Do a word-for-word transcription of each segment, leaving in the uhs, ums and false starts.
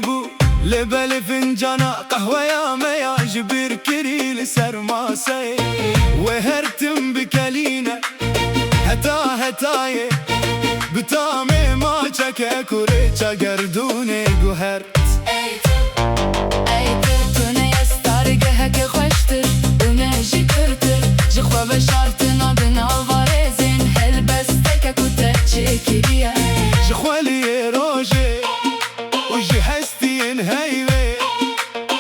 bû. Lê belê fincana qehweya me ya ji bîr kirî li ser maseyê. Wê her tim bikelîne heta hetayê. Bi tamê maçeke ku rêça gerdûnê guhert. Ey tu, ey tu, tu ne ye stargeheke xweştir û ne jî kûrtir. Ji xwe veşartina di nava rêzên helbesteke ku te çêkiriye. Ji xweliyê rojê û ji hestiyên heyvê.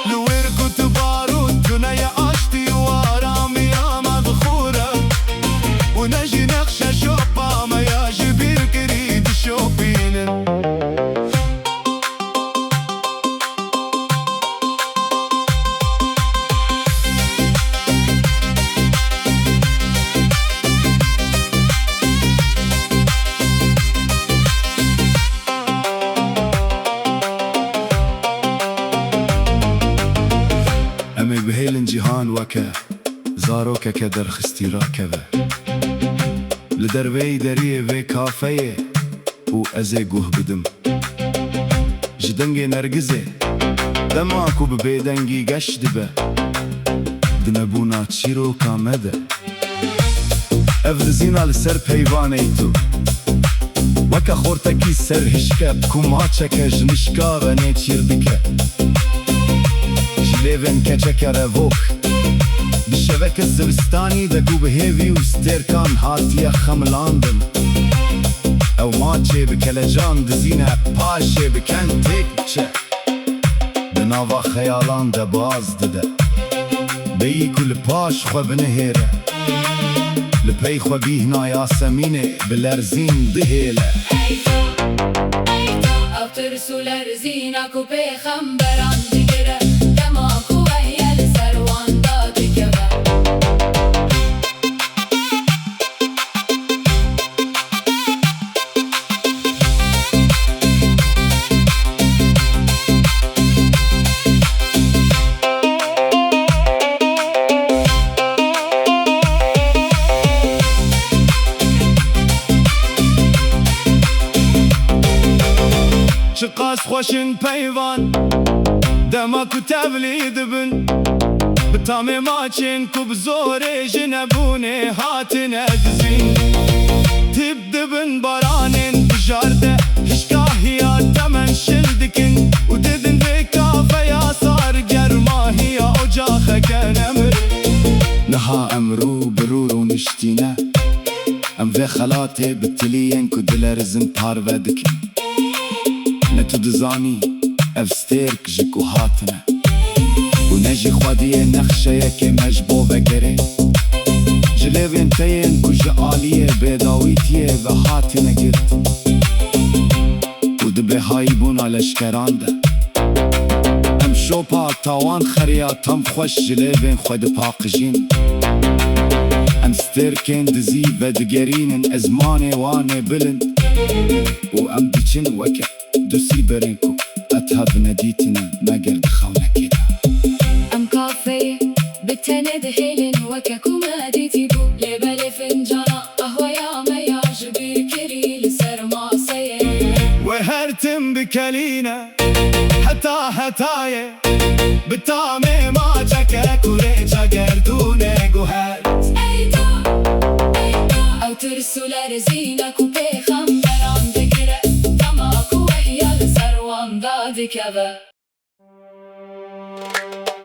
Li wir ku tu barût, tu ne ye aştî û aramiya me bi xwe re. Û ne jî nexşe şopa me ya ji bîr kirî dişopînin. Em ê bihêlin cîhan weke zarokeke derxistî rakeve. Li derveyî deriyê vê kafeyê û ez ê guh bidim ji dengê Nergizê. Dema ku bi bêdengî geş dibe, di nebûna çîroka me de. Ev rizîna li ser peyvanê tu. Weke xortekî serhişke, bi ku maçeke ji nişka ve nêçîr dike. Ji lêvên keçeke revok. Di şeveke zivistanî de ku bi hêvî û stêrkan hatiye xemilandin. Ew maçê bi kelecan dizîne, paşê bi ken têk diçe. Di nava xeyalan de baz dide. Beyî ku li paş xwe binihêre. Li pey xwe bîhna Yasemînê bi lerzîn dihêle. Ey to, ey to, ew tirs û lerzîna ku pêxemberan digire, dema ku wehye li ser wan dadikeve. Çiqas xweş in peyvan, dema ku tevlî dibin, bi tamê maçên ku bi zorê ji nebûnê hatine dizîn. Tîp dibin baranên bijar de, hişkahiya temen şil dikin û didin vê kafeya sar germahiya ocaxeke nemir. Niha em rû bi rû rûniştîne, em vê xelatê bi tiliyên ku dilerizin parve dikin. Ne tu dizanî ev stêrk ji ku hatine û ne jî xwediyê nexşeyekê me ji bo vegerê. Ji lêvên te yên ku ji aliyê bêdawîtiyê ve hatine girtin û di bêhayîbûna leşkeran de. Em şopa tawan xeriya tam xweş ji lêvên xwe dipaqijîn. Em stêrkên dizî vedigerînin, ezmanê wan ê bilind û em diçin weke du sîberên ku qet hev nedîtine meger di xewnekê de. Em kafeyê bi tenê dihêlin weke ku me dîtîbû, lê belê fincana qehweya me ya ji bîr kirî li ser maseyê. Wê her tim bikelîne heta hetayê, bi tamê maçeke ku rêça gerdûnê guhert. Ey to, ey to, ew tirs û lerzîna ku pêxemberan digire, dema ku wehya li ser wan dadikeve.